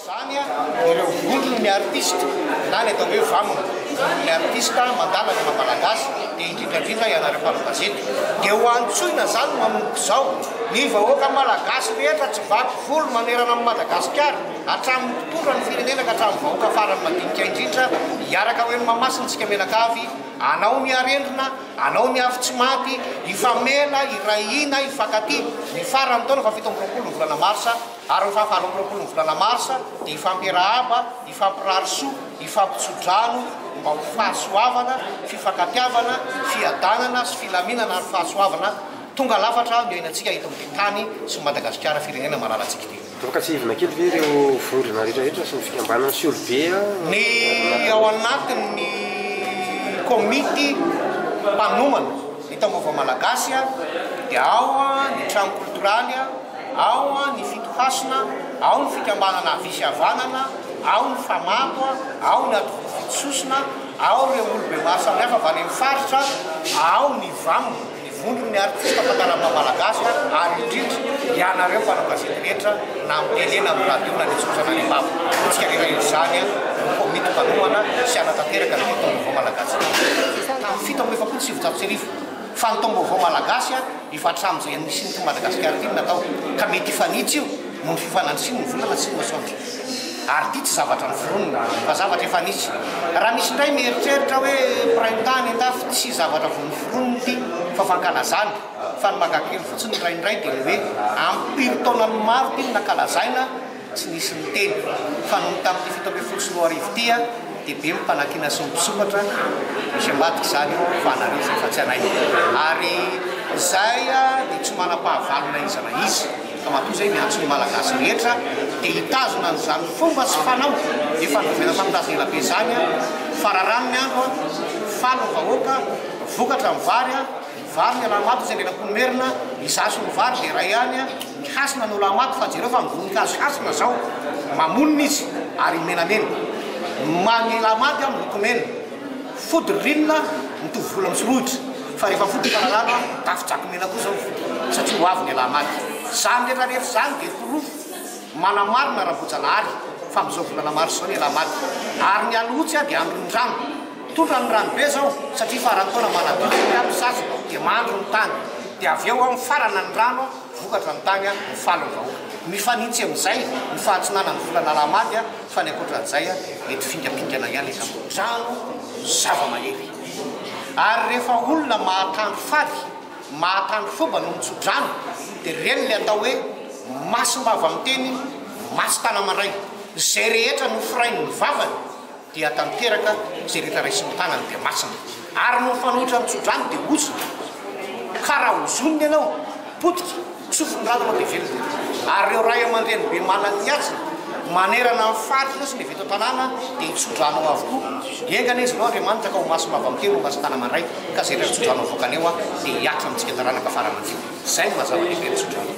Izany ireo vondron'ny artista na ny atao hoe vam, vondron'ny artista mandala ny maha malagasy dia indrindra indrindra ianareo mpanao gazety. Dia ho antsoina izany manomboka izao ny vahoaka malagasy rehetra tsy vaky volo manerana an'i Madagasikara hatramin'ny mpitondra ny firenena ka hatramin'ny vahoaka farany madinika indrindra hiaraka ho eny Mahamasina isika mianakavy hanao ny harendrina, hanao ny afo tsy maty, hifamela, hiray hina, hifankatia ny faran'ny taona faha 27 ny volana marsa. Ary ny faha 28 ny volana marsa dia hifampiarahaba, hifampirary soa, hifampitso-drano mba ho fahasoavana, fifankatiavana, fiadanana sy filaminana ary fahasoavana tonga lafatra no iainantsika eto amin'ity tany sy Madagasikara firenena malalantsika ity. Afaka tsihivina kely ve ireo vondrona rehetra rehetra sy ny fikambanana sy olobe a? Ny ao anatin'ny komity mpanomana ny taom-baovao malagasy dia ao ny trano koltoraly, Ao ny Fitohasina, ao ny fikambanana havia sy havanana, ao ny Famato, ao ny Adivory Fitososona, ao ireo olobe maro samihafa avy any amin'ny faritra, ao ny vam, ny vondron'ny artista mpandala malagasy ary indrindra ianareo mpanao gazety rehetra na amin'ny télé na amin'ny radio na any an-tsotra na any am-bava. Isika rehetra rehetra izany no komity mpanomana sy hanatanteraka an'ity taom-baovao malagasy ity. Tamin'ny 1947, fa ny taom-baovao malagasy Efa hatramin'izay nisian'ity Madagasikara ity no natao, ka mety hifanitsy io noho ny fifanandrisian'ny volana sy ny masoandro. Ary ity tsy zavatra noforonina, fa zavatra efa nisy. Raha misy indray mieritreritra hoe mpiray tany an-dafy, tsy zavatra vao noforonina ity, fa fankalazana. Fa ny mahagaga kely fotsiny indraindray dia ny hoe am-piry taonany maro ity no nankalazaina, Tsy nisy niteny fa nony tamin'ity 2017 ity dia be ny mpanakiana sy ny mpisokatra, misy ambadika izany io fa anareo izay fa tsy anay. Ary izay dia tsy manam-pahavalo na iza na iza ka matoa izay miantso ny Malagasy rehetra dia hitazona an'izany fomba sy fanao efa novela tamin'ny razana elabe izany, fararano ny andro, faly ny vahoaka, vokatra ny vary. Vary ny alahamaty hozy Andrianampoinimerina, izaho sy ny vary dia iray ihany, ny hasina no alahamaty fa jereo fa ny voninkazo hasina zao mamonina izy ary menamena, ma ny alahamaty an miloko mena, fody ririnina mitovy volo amin'ny sorohitra fa rehefa fody ny fararano an tafo-jaky mena koa zao ny fody satria ho avy ny alahamaty. Izany rehetra rehetra izany dia porofo manamarina ara-boajanahary fa amin'izao volana marsa izao ny alahamaty ary ny alohotsy dia andron'ny rano. Tondra ny rano be zao satria faran'ny taona manadio ny tany sasy dia mandro ny tany dia avy eo mifarana ny rano vokatra ny tany mifaly ny vahoaka. Mifanintsy amin'izay ny fahatsinanan'ny volana alahamady fa ny ankoatran'izay mety fingampingana ihany angamba. Trano zava-mahery ary rehefa olona mahatandro fady mahatandro fomba no mitso-drano dia ireny ilay atao hoe masom-bava miteny mason-tana-mandray izay rehetra nofirain'ny vavany dia tanteraka izay rehetra raisin'ny tanany dia masina. Ary ny mifanohitra amin'ny tsodrano dia ozona. Ka raha ozonina ianao, potika, tsofin'ny rano ianao dia velona. Ary ireo ray aman-dreny be manan'ny hasina, manerana ny faritra sy ny avy eto an-tanàna dia hitsodrano avokoa. Enga anie izy ireo Andriamanitra ka ho masom-bava miteny, ho mason-tana-mandray, ka izay rehetra tsodrano avoakany eo dia hihatra amintsika taranaka fara aman-dimy. Izay no maha zava-dehibe ny tsodrano.